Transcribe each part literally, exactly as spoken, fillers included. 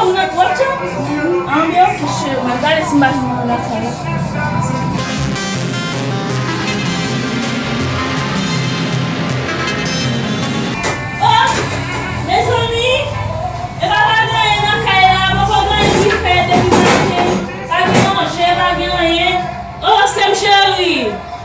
Ou nan twòp chan? Anben, ok, cheri, m ap gade si m pa jwenn yon lakay la. Oh! Mezanmi! Epa pa gen anyen nan kay la, poko gen anyen ki fèt depi maten. Pa gen manje, pa gen anyen. Oh, sè m cheri!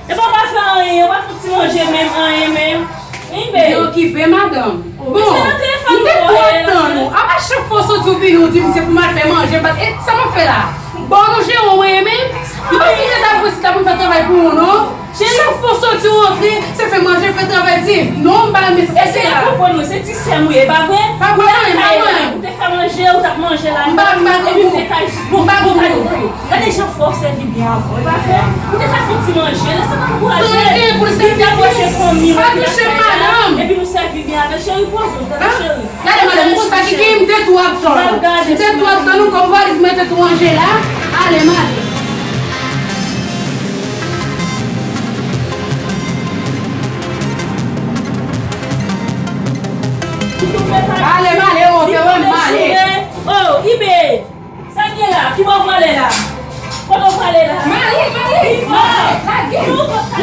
Epa pa fè anyen, pa fè ti manje menm, anyen menm. Ibe. Byen okipe, madanm. Bon, m te twò ap tann ou. Apa chak fwa w soti ou vini, ou di m se pou m al fè manje, m pa, e sa m ap fè la? Bon, nou jere w, mwen menm. M pa vin rete apre si ta pou m fè travay pou ou, non. Chak fwa w soti ou antre, se fè manje, fè travay, di m non, m pa renmen sa. E se la konprann mwen, se ti sè m ou ye, e pa vre? Pa vre, pa vre. Ou te fè manje, ou t ap manje la. M pa, m pa konprann. Epi m te ka jis bon, m pa konprann. Gade jan fò w sèvi byen avè w, e pa vre? Ou te ka fè ti manje, lè sa t ap ankouraje l. Manje pou l sèvi avè w, se fanmi w, pa touche madanm. Epi nou sèvi byen avè l, cheri, poze w, tande cheri. Gade madanm, konsa ki gen, m te twò ap tann ou. M te twò ap tann ou, kòm valiz mwen te tou ranje la. Ale, m ale. Ale, m ale, o, te wè m ale. Oh, Ibe! Sa k gen la? Ki bò w prale la? Kote w prale la? Male, male, male. Lage m,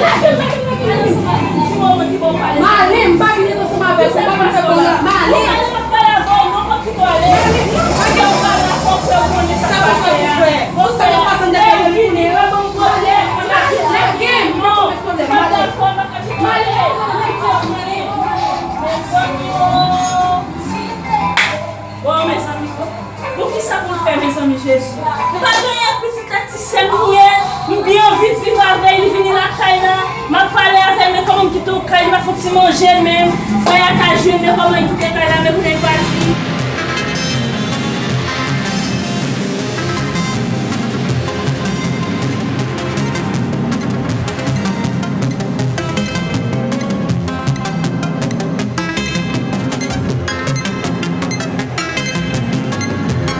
lage m, lage m, lage m. Ti moman ki bò w prale la? Male, m pa vin ret ansanm avè w, se pa konn fè kòb la. Male. Ou prale, m ap pale avè w, non, pa kite w ale. Male, non, lage m. Ou prale la, fò w fè w konnen sa k pase a. Bon, sa k pase, m te fè vini. Male, lage m. Non, m pa dakò, m pa ka kite w ale. Male, male. Mezanmi, oh. Bon, mezanmi, oh. Poukisa pou l fè, mezanmi, Jezi? M pa gen anyen ak pitit la, ti sè m li ye. M byen anvi viv avè l, li vini lakay la. M ap pale avè l, men kòman m kite w kay, li pa fè ti manje menm. Frè a ka jwenn, men kòman li kite kay la, men kounye a li pati.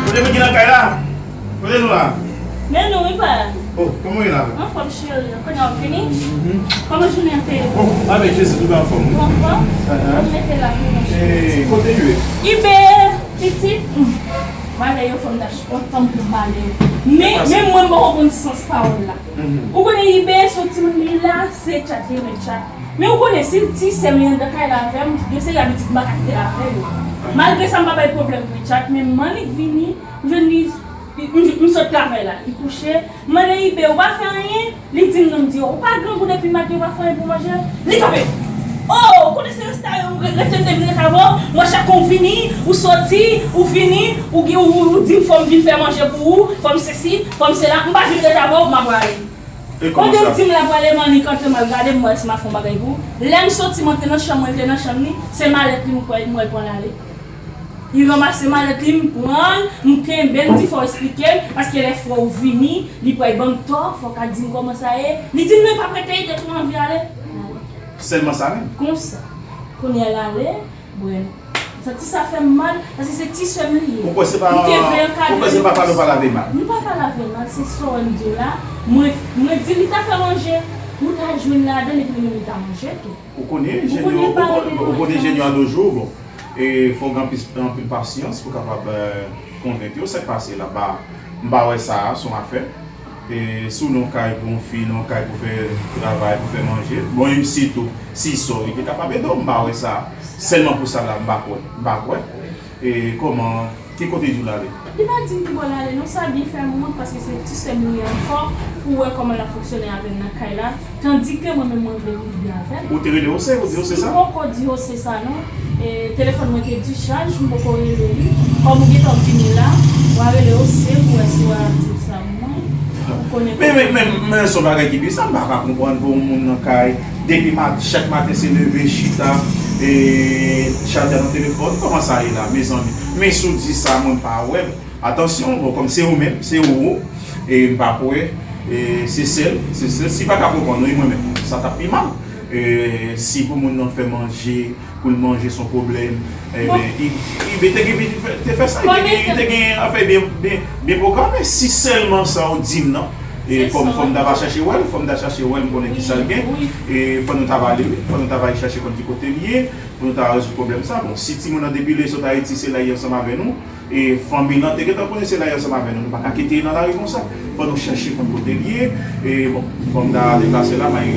Kote moun ki nan kay la? Kote nou la? Men nou, wi, pa. Oh, kòman w ye la? Anfòm, cheri. Kounye a w vini? Mhm. Kòman jounen an te ye? Oh, avèk Jezi, tout anfòm, wi. Ou anfòm? Aha. Ou mete la pou mwen, cheri. Eh, kote yo ye? Ibe, pitit. Hmm. Malè yo, fò m ta ch-, fò m pou malè yo. Men, men mwen, m poko konn sans pawòl la. Mhm. Ou konnen Ibe, se yon timoun li la, se tchat, li renmen tchat. Men ou konnen, si ti sè m li anndan kay la avè m, gen seri abitid m pa ka kite l avè yo. Malgre sa, m pa bay pwoblèm pou tchat, men m annik vini, m jwenn li, m, m, m sot travay la, li kouche. M mande Ibe, ou pa fè anyen? Li di m non, m di, ou pa grangou depi maten, ou pa fè anyen pou manje? Li kanpe. Oh, ou konnen se resta yo, ou re-, rete m te vin ret avè w, mwen chak kou w vini, ou soti, ou vini, ou, ou, ou, ou di m fò m vin fè manje pou ou, fò m sesi, fò m sela, m pa vin ret avè w, m ap prale. E kòman sa? Pandan w di m l ap prale, m annik antre m al gade, m wè si m ap fè yon bagay pou ou. Lè m soti, m antre nan chanm mwen, li te nan chanm li, se malèt li m kwè, m wè l pran l ale. Li ranmase malèt li, m pran l, m kenbe l, m di fò w esplike m, paske lè frè w vini, li pral ban m tò, fò w ka di m kòman sa ye. Li di m non, li p ap rete, li te tou anvi ale. Sèlman sa menm? Konsa. Kounye a l ale, Bwè. Santi sa fè m mal, paske se ti sè m li ye. Ou kwè se pa, ou kwè se papa nou pa lave mal? Nou pa pa lave mal, se sa w wè m di w la. Mwen, mwen di li ta fè manje, ou ta jwenn ladan l epi li menm li ta manje tou. Ou konnen, ou konnen jèn yo a de jou, bon. E fò w gen anpil, anpil pasyans pou w kapab, eh, konvenk yo. Sa k pase la, m pa, m pa wè sa, se yon afè. E si w nan yon kay pou yon fi, nan yon kay pou fè travay, pou fè manje, bon, e sitou, si sò, li te kapab ede w, m pa wè sa. Sèlman pou sa la, m pa kwè. M pa kwè. E kòman, ki kote di w l ale? Li pa di m ki bò l ale, non, sa byen fè m wont, paske se ti sè m li ye ankò, pou wè kòman l ap fonksyone avè m nan kay la. Tandike mwen menm mwen vle viv byen avè l. Ou te rele Jose, ou di Jose sa? M poko di Jose sa non. E, telefòn mwen te dichaj, m poko rele li. Kòm ou gentan vini la, w a rele Jose pou wè si w a di sa pou mwen. Ou konnen. Men, men, men, men se yon bagay ki bizè, m pa ka konprann pou yon moun nan kay. Depi mat-, chak maten se leve, chita, e, chaja nan telefòn. Kòman sa ye la, mezanmi? Men si w di sa, mwen m pa wè. Atansyon, bon, kòm se ou menm, se ou, e m pa kwè, e se sèl, se sèl, si pa ta konprann ou, e mwen menm, sa t ap pi mal. E si pou moun nan fè manje, pou l manje se yon pwoblèm, e ben, i, i te gen, te fè sa, i te gen, i te gen afè byen, byen, byen pwograme. Si sèlman sa w di m nan, e kòm, fò m ta va chache wè l, fò m ta chache wè l, m konnen ki sa l gen, e fò nou ta va ale, wi, fò nou ta va al chache konn ki kote l ye, pou nou ta rezoud pwoblèm sa. Bon, si timoun nan depi l sot Ayiti, se la y ansanm avè nou, E fanmi l lan te gentan konnen se la ansanm avè nou. Nou pa ka kite l nan lari konsa. Fò nou chèche konn kote l ye. E bon, fò m ta deplase la, m ay,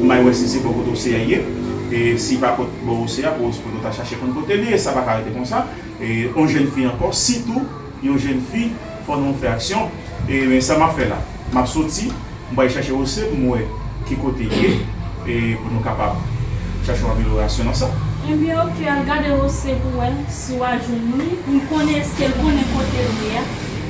m ay wè si se bò kote Ose a ye. E si pa kot bò Ose a, pou, pou nou ta chache konn kote l ye, sa pa ka rete konsa. E yon jèn fi ankò, sitou yon jèn fi, fò nou fè aksyon. E men sa m ap fè la, m ap soti, m pral chache Ose pou m wè ki kote l ye, e pou nou kapab chache yon amelyorasyon nan sa. Ebyen, oke, al gade Ose pou wè si w a jwenn li. M konnen èske l konnen kote l ye a.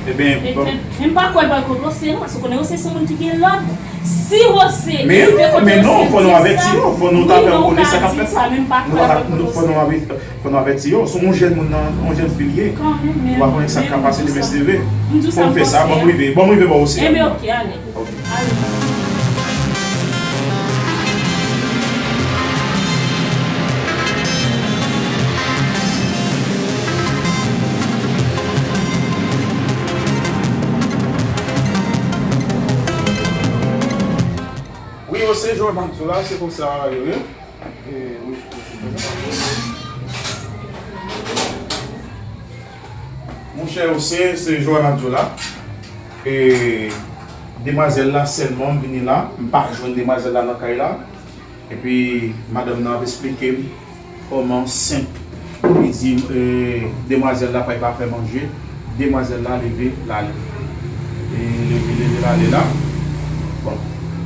Ebyen, bon. Ebyen, m pa kwè l pral kot Ose non, paske w konnen Ose se yon moun ki gen lòd. Si Ose rive kot Ose, di sa, wi, non, ou ka di sa, men non, fò nou avèti yo, fò nou ta fè yo konnen sa k ap fèt la. Nou pa ta, nou, fò nou avèti, fò nou avèti yo. Se yon jèn moun nan, yon jèn fi l ye. Kanmenm, men, ou pa konnen sa k ka pase demen si Dye vle. Fò m fè sa, ban m rive, ban m rive bò Ose a. Ebyen, oke, ale. Oke. Ale. Wi, Ose, jan m ap di w la, se konsa yo ye. E, wi. Monchè Ose, se Johanna Diola. E demwazèl la sèlman m vini la, m pa jwenn demwazèl la nan kay la. Epi madanm nan ap esplike m kòman senp. Li di, e, demwazèl la pa, pa fè manje, demwazèl la leve l ale. E leve, leve l ale la. Bon,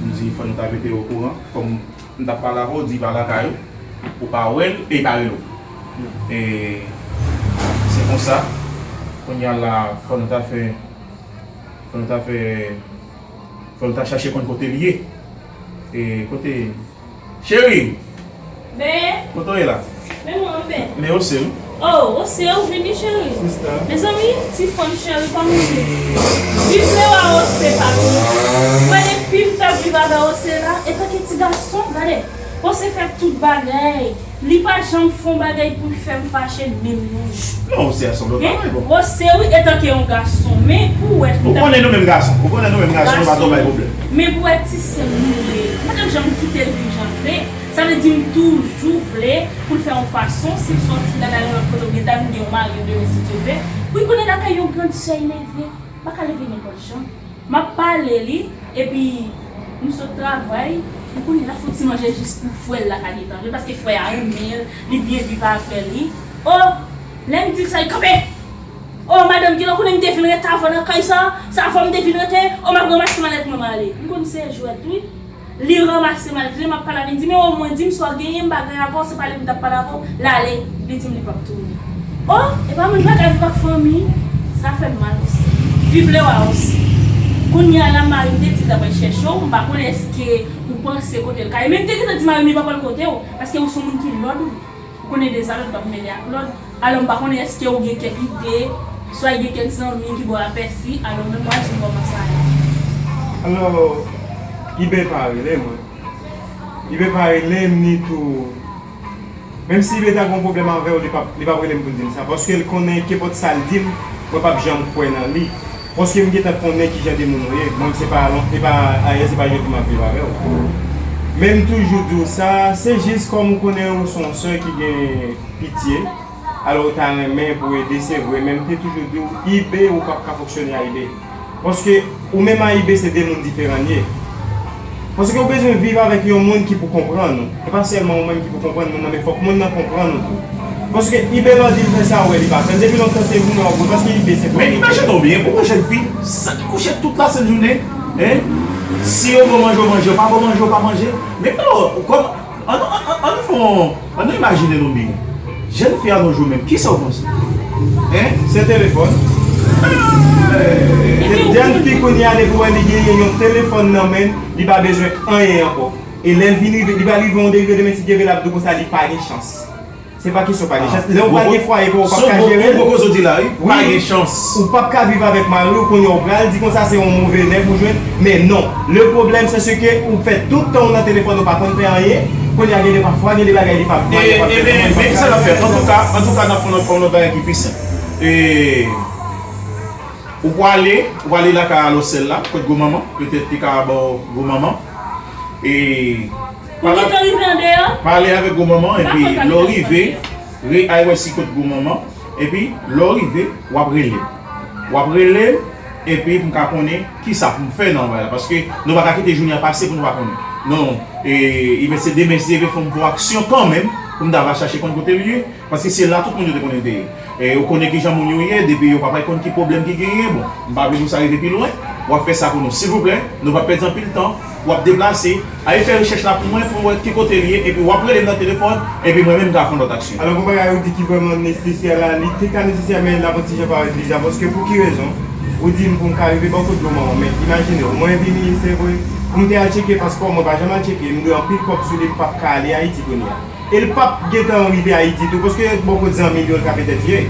m di fò nou ta mete yo okouran, kòm m t ap pale avè w, di pa lakay ou, ou pa wè l, e pa rele w. E se konsa, kounye a la, fò nou ta fè, fò nou ta fè, fò nou ta chache konn kote l ye. E kote, cheri! Be! Kote w ye la? Men mwen, be. Men Ose, wi. Oh, Ose, ou vini, cheri? Sista. Mezanmi, ti fanm cheri, kòman ou ye? Viv lewa Ose, papi. Mwen, depi m t ap viv avè Ose la, etanke ti gason, gade, Ose fè tout bagay. Li pa janm fè yon bagay pou l fè m fache menm yon jou. Non, Ose a se yon lòt bagay, bon. Ose, wi, etanke yon gason, men pou w wè. Ou konnen nou menm gason, ou konnen nou menm gason, nou pa tro bay pwoblèm. Men pou w wè ti sè m nou ye. M pa t ap janm kite l viv jan l vle. Sa vle di m toujou vle pou l fè yon fason, si l sòti l al nan lòt kote oubyen ta vin gen yon mari demen si Dye vle, pou l konnen lakay yon grann sè l leve, m pa ka leve nenpòt jan. M ap pale li, epi m sot travay, m konnen l ap fè yon ti manje jis pou frè l la ka gentan vle, paske frè a renmen l, li byen viv avè li. O, lè m di l sa, li kanpe! O, madanm, kilè w konnen m te vin ret avan nan kay sa, sa avan m te vin rete, o, m ap ranmase malèt mwen, m ale. M konn se jwèt, wi. Li ranmase malèt li, m ap pale avè l, m di, men omwen di m sa w genyen, m pa gen avè w, se pale m t ap pale avè w, l ale, li di m li p ap tounen. O, epa mwen m pa ka viv ak fanmi, sa fè m mal osi. Viv lewa osi. Kounye a la, mari m te di l t ap al chèche w, m pa konnen èske ou panse kote l ka ye. Men m te gentan di mari m li p ap al kote w, paske ou se yon moun ki lòd, wi. Ou konnen deza lòd p ap mele ak lòd. Alò, m pa konnen èske ou gen kèk ide, swa gen kèk zanmi ki ba w apèsi, alò, menm w a di m kòman sa ye. Alò, Ibe pa rele mwen. Ibe pa rele m, ni tou. Menm si Ibe ta gen yon pwoblèm avè w, li p ap, li p ap rele m pou l di m sa. Paske l konnen kenpòt sa l di m, mwen p ap janm kwè nan li. Paske m gentan konnen kijan de moun ou ye. Mwen, se pa lon-, se pa ayè, se pa jodi m ap viv avè w. Men m toujou di w sa, se jis kòm ou konnen ou se yon sè ki gen pitye, alò ou ta renmen pou ede, se vre, men m te toujou di w, Ibe, ou p ap ka fonksyone a Ibe. Paske ou menm a Ibe, se de moun diferan n ye. Paske ou bezwen viv avèk yon moun ki pou konprann ou. E pa sèlman ou menm ki pou konprann moun nan, men fòk moun nan konprann ou tou. Paske Ibe lè w di l fè sa, ou wè li pa fè l. Depi lontan se ou menm w ap wè, paske Ibe se premye. Men imajine w byen, ou gon jèn fi, sa ki kouche tout lasent jounen, en? Si yo ba w manje, w manje, yo pa ba w manje, w pa manje. Men alò, kòm, ann, ann, ann, ann fè yon, ann nou imajine nou byen. Jèn fi a nou jou menm, kisa w panse? En? Se telefòn. Jèn fi kounye a, depi w wè li genyen yon telefòn nan men l, li pa bezwen anyen ankò. E lè l vin rive, li pral rive yon degre demen si Dye vle l ap di w konsa li pa gen chans. Se pa kesyon pa gen chans. Lè w pa gen fwaye pa w, ou p ap ka jere l. Wi. Ou p ap ka viv avèk mari w, kounye a w pral di konsa se yon move nèg ou jwenn. Men non. Le problème, c'est ce que ou fè tout tan w nan telefòn, ou pa konn fè anyen. Kounye a gen de pafwa, gen de bagay li p ap, li p ap fè. Men kisa n ap fè? Antouka, antouka, n ap fè yon lòt bagay ki pi senp. E, ou prale, ou prale lakay a Lòsèl la, kot gwo manman, petèt li ka ba w gwo manman. E, Ou gentan rive andeyò? Pale avèk gwo manman, epi lè w rive, re-, al wè si kot gwo manman. Epi, lè w rive, w ap rele m. W ap rele m, epi pou m ka konnen kisa pou m fè nan bagay la. Paske nou pa ka kite jounen an pase pou nou pa konnen. Non, e, ebyen se demen, si Dye vle, fò m fè yon aksyon kanmenm pou m ta va chache konn kote l ye. Paske se la tout moun yo te konnen l te ye. E, ou konnen kijan moun yo ye, depi yo pa pral konn ki pwoblèm ki genyen, bon, m pa vle pou sa rive pi lwen. W ap fè sa pou nou, silvouplè. Nou p ap pèdi anpil tan. W ap deplase, al fè rechèch la pou mwen, pou m wè ki kote l ye, epi w ap rele m nan telefòn, epi mwen menm m ka fè yon lòt aksyon. Alò, gon bagay ou di ki vrèman nesesè la, li te ka nesesè, men l ap yon ti jan parèt biza, paske pou ki rezon? Ou di m pou m ka rive bò kot dlo manman, men imajine w, mwen vini, se vre, pou m te al tcheke paspò, mwen pa janm al tcheke, m dwe anpil kòb sou li, m p ap ka ale Ayiti kounye a. E l p ap gentan rive Ayiti tou, paske bò kot zanmi l yo, l ka petèt ye.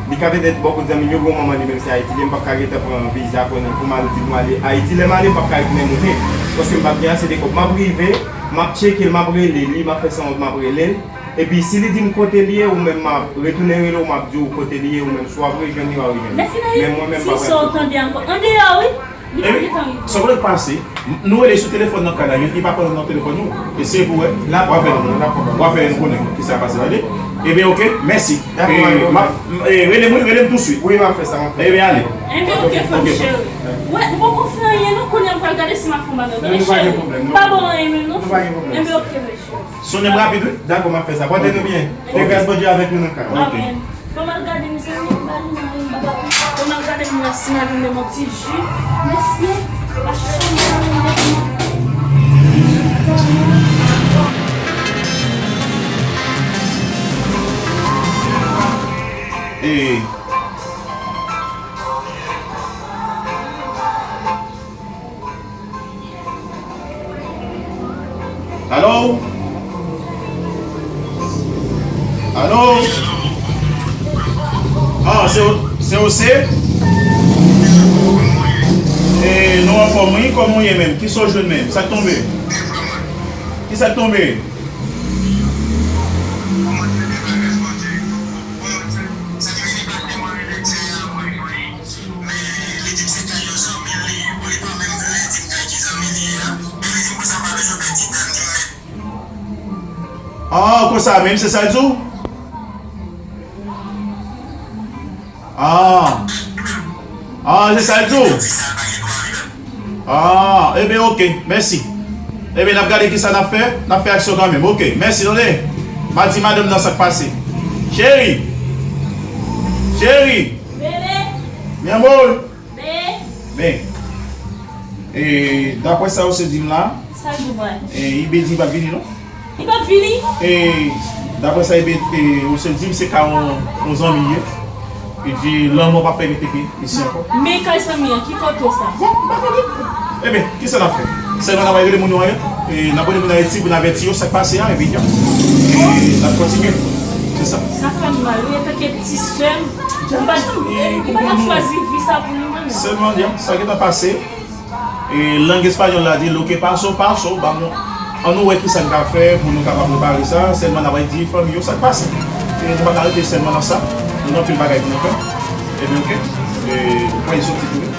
Li ka petèt bò kot zanmi l yo, gon manman li menm se Ayiti li ye, m p ap ka gentan pran viza konnen pou m al di pou m ale Ayiti. Lè m ale, m p ap ka retounen moute, paske m p ap gen ase de kòb. M ap rive, m ap tcheke l, m ap rele li, m ap fè sanwont, m ap rele l. Epi si li di m kote l ye, ou menm m ap retounen rele w, m ap di w kote li ye, ou menm si w ap rejwenn li, w a rejwenn li. Men mwen menm, m p ap retounen. Andeyò, wi. Li pa gentan rive. Ebyen, sa w konnen k pase? M-, nou rele sou telefòn nan kay la, li pa pran nan telefòn nou. Eseye pou wè. W a fè nou, w a fè nou konnen kisa k pase, tande? Ebyen, oke, mèsi. Dakò, e, m ap, e, rele m, wi, rele m tousuit. Wi, m ap fè sa, m ap fè sa. Ebyen, ale. Ebyen, oke, frè m cheri. Wè, m poko fè anyen, non, kounye a m pral gade si m ap fè yon bagay. Non, nou pa gen pwoblèm, non. Pa ba w anyen menm, non. Nou pa gen pwoblèm. Ebyen, oke, frè m cheri. Sonnen m rapid, wi. Dakò, m ap fè sa. Pòte nou byen. Ke gras Bondye avèk nou nan kay la. Amèn. Ban m al gade mezanmi, m pa vin nan ren bagay. Ban m al gade m la si m al vin ban m yon ti ji. Mesye, pa chèche m nan ren bagay. Ee. Alo? Alo? Ah, se, se ou se? E, nou anfòm, wi, kòman w ye menm? Kisa w jwenn menm? Sa k tonbe? Kisa k tonbe? Ah, konsa menm, se sa l di w? Ah. Ah, se sa l di w? Ah, ebyen, oke, mèsi. Ebyen, n ap gade kisa n ap fè, n ap fè aksyon kanmenm. Oke, mèsi, tande. M a di madanm nan sa k pase. Cheri! Cheri! Bebe! Mi amor! Be. Men, e, daprè sa yo se di m la, sa l di w, bwè? E, Ibe di l p ap vini, non? Li p ap vini? E, daprè sa Ibe, e, yo se di m, se ka yon, yon zanmi ye. Li di, lanmò p ap fè l mete pye isi ankò. Men kay zanmi an, ki kote sa? Bon, m pa konnen. Ebyen, kisa n ap fè? Sèlman n ap rele moun yo anyen. E, n ap rele moun Ayiti pou n avèti yo sa k pase a, epi, e, n ap kontinye. Se sa. Sa fè m mal, wi, antanke ti sè m. Li pa t, li pa t ap chwazi vi sa pou li menm. Sèlman, sa gentan pase. E lang espanyòl la di, lo que pasó, pasó. Ban nou, ann nou wè kisa n ka fè pou nou kapab repare sa. Sèlman n ap di fanmi yo sa k pase. E nou pa ka rete sèlman nan sa. Nou gen anpil bagay pou nou fè. Ebyen, oke. E, ou pa soti tou.